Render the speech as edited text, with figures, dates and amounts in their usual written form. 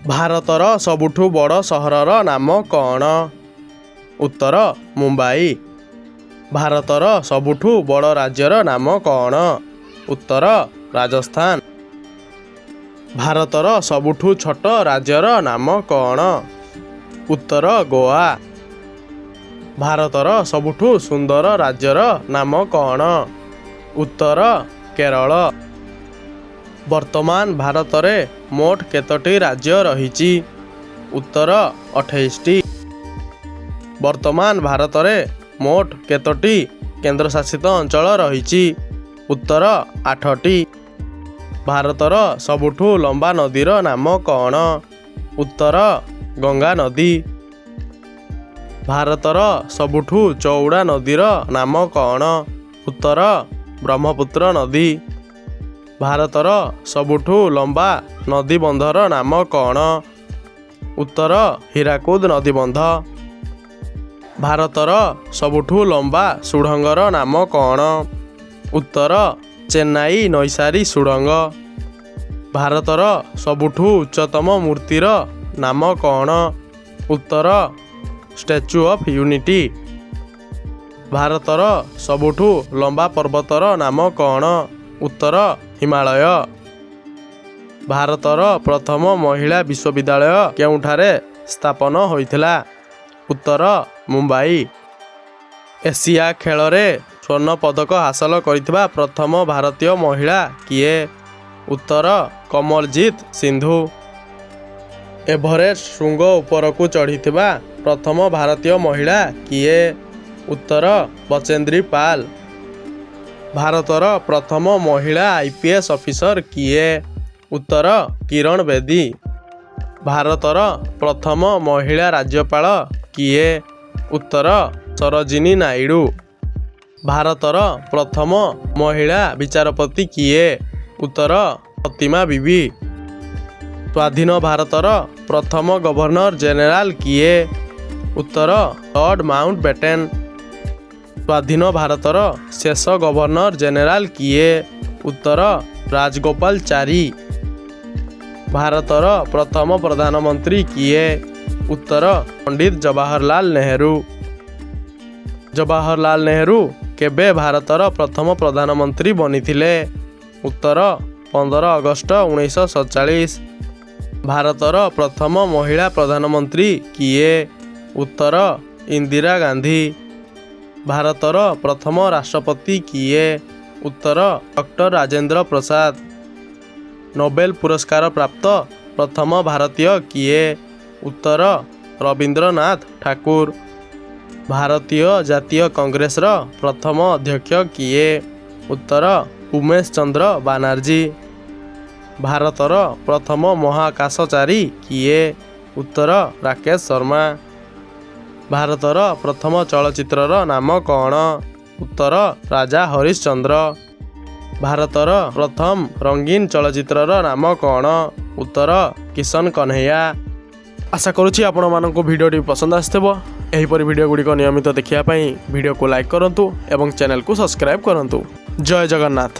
ଭାରତର ସବୁଠୁ ବଡ଼ ସହରର ନାମ କ'ଣ? ଉତ୍ତର ମୁମ୍ବାଇ। ଭାରତର ସବୁଠୁ ବଡ଼ ରାଜ୍ୟର ନାମ କ'ଣ? ଉତ୍ତର ରାଜସ୍ଥାନ। ଭାରତର ସବୁଠୁ ଛୋଟ ରାଜ୍ୟର ନାମ କ'ଣ? ଉତ୍ତର ଗୋଆ। ଭାରତର ସବୁଠୁ ସୁନ୍ଦର ରାଜ୍ୟର ନାମ କ'ଣ? ଉତ୍ତର କେରଳ। ବର୍ତ୍ତମାନ ଭାରତରେ ମୋଟ କେତୋଟି ରାଜ୍ୟ ରହିଛି? ଉତ୍ତର 28ଟି। ବର୍ତ୍ତମାନ ଭାରତରେ ମୋଟ କେତୋଟି କେନ୍ଦ୍ରଶାସିତ ଅଞ୍ଚଳ ରହିଛି? ଉତ୍ତର ଆଠଟି। ଭାରତର ସବୁଠୁ ଲମ୍ବା ନଦୀର ନାମ କ'ଣ? ଉତ୍ତର ଗଙ୍ଗା ନଦୀ। ଭାରତର ସବୁଠୁ ଚଉଡ଼ା ନଦୀର ନାମ କ'ଣ? ଉତ୍ତର ବ୍ରହ୍ମପୁତ୍ର ନଦୀ। ଭାରତର ସବୁଠୁ ଲମ୍ବା ନଦୀବନ୍ଧର ନାମ କ'ଣ? ଉତ୍ତର ହୀରାକୁଦ ନଦୀବନ୍ଧ। ଭାରତର ସବୁଠୁ ଲମ୍ବା ସୁଡ଼ଙ୍ଗର ନାମ କ'ଣ? ଉତ୍ତର ଚେନ୍ନାଇ ନୈସାରୀ ସୁଡ଼ଙ୍ଗ। ଭାରତର ସବୁଠୁ ଉଚ୍ଚତମ ମୂର୍ତ୍ତିର ନାମ କ'ଣ? ଉତ୍ତର ଷ୍ଟାଚ୍ୟୁ ଅଫ୍ ୟୁନିଟି। ଭାରତର ସବୁଠୁ ଲମ୍ବା ପର୍ବତର ନାମ କ'ଣ? ଉତ୍ତର ହିମାଳୟ। ଭାରତର ପ୍ରଥମ ମହିଳା ବିଶ୍ୱବିଦ୍ୟାଳୟ କେଉଁଠାରେ ସ୍ଥାପନ ହୋଇଥିଲା? ଉତ୍ତର ମୁମ୍ବାଇ। ଏସିଆ ଖେଳରେ ସ୍ୱର୍ଣ୍ଣ ପଦକ ହାସଲ କରିଥିବା ପ୍ରଥମ ଭାରତୀୟ ମହିଳା କିଏ? ଉତ୍ତର କମଲଜିତ ସିନ୍ଧୁ। ଏଭରେଷ୍ଟ ଶୃଙ୍ଗ ଉପରକୁ ଚଢ଼ିଥିବା ପ୍ରଥମ ଭାରତୀୟ ମହିଳା କିଏ? ଉତ୍ତର ବଚେନ୍ଦ୍ରୀ ପାଲ। ଭାରତର ପ୍ରଥମ ମହିଳା ଆଇପିଏସ୍ ଅଫିସର କିଏ? ଉତ୍ତର କିରଣ ବେଦୀ। ଭାରତର ପ୍ରଥମ ମହିଳା ରାଜ୍ୟପାଳ କିଏ? ଉତ୍ତର ସରୋଜିନୀ ନାଇଡୁ। ଭାରତର ପ୍ରଥମ ମହିଳା ବିଚାରପତି କିଏ? ଉତ୍ତର ଫତିମା ବିବି। ସ୍ୱାଧୀନ ଭାରତର ପ୍ରଥମ ଗଭର୍ଣ୍ଣର ଜେନେରାଲ କିଏ? ଉତ୍ତର ଲର୍ଡ ମାଉଣ୍ଟ ବେଟେନ୍। ସ୍ୱାଧୀନ ଭାରତର ଶେଷ ଗଭର୍ଣ୍ଣର ଜେନେରାଲ କିଏ? ଉତ୍ତର ରାଜଗୋପାଳଚାରୀ। ଭାରତର ପ୍ରଥମ ପ୍ରଧାନମନ୍ତ୍ରୀ କିଏ? ଉତ୍ତର ପଣ୍ଡିତ ଜବାହରଲାଲ ନେହେରୁ। ଜବାହରଲାଲ ନେହେରୁ କେବେ ଭାରତର ପ୍ରଥମ ପ୍ରଧାନମନ୍ତ୍ରୀ ବନିଥିଲେ? ଉତ୍ତର 15 ଅଗଷ୍ଟ 1947। ଭାରତର ପ୍ରଥମ ମହିଳା ପ୍ରଧାନମନ୍ତ୍ରୀ କିଏ? ଉତ୍ତର ଇନ୍ଦିରା ଗାନ୍ଧୀ। ଭାରତର ପ୍ରଥମ ରାଷ୍ଟ୍ରପତି କିଏ? ଉତ୍ତର ଡକ୍ଟର ରାଜେନ୍ଦ୍ର ପ୍ରସାଦ। ନୋବେଲ ପୁରସ୍କାର ପ୍ରାପ୍ତ ପ୍ରଥମ ଭାରତୀୟ କିଏ? ଉତ୍ତର ରବୀନ୍ଦ୍ରନାଥ ଠାକୁର। ଭାରତୀୟ ଜାତୀୟ କଂଗ୍ରେସର ପ୍ରଥମ ଅଧ୍ୟକ୍ଷ କିଏ? ଉତ୍ତର ଉମେଶ ଚନ୍ଦ୍ର ବାନାର୍ଜୀ। ଭାରତର ପ୍ରଥମ ମହାକାଶଚାରୀ କିଏ? ଉତ୍ତର ରାକେଶ ଶର୍ମା। ଭାରତର ପ୍ରଥମ ଚଳଚ୍ଚିତ୍ରର ନାମ କ'ଣ? ଉତ୍ତର ରାଜା ହରିଶ୍ଚନ୍ଦ୍ର। ଭାରତର ପ୍ରଥମ ରଙ୍ଗୀନ ଚଳଚ୍ଚିତ୍ରର ନାମ କ'ଣ? ଉତ୍ତର କିଶନ କହ୍ନେୟା। ଆଶା କରୁଛି ଆପଣମାନଙ୍କୁ ଭିଡ଼ିଓଟି ପସନ୍ଦ ଆସିଥିବ। ଏହିପରି ଭିଡ଼ିଓ ଗୁଡ଼ିକ ନିୟମିତ ଦେଖିବା ପାଇଁ ଭିଡ଼ିଓକୁ ଲାଇକ୍ କରନ୍ତୁ ଏବଂ ଚ୍ୟାନେଲକୁ ସବସ୍କ୍ରାଇବ୍ କରନ୍ତୁ। ଜୟ ଜଗନ୍ନାଥ।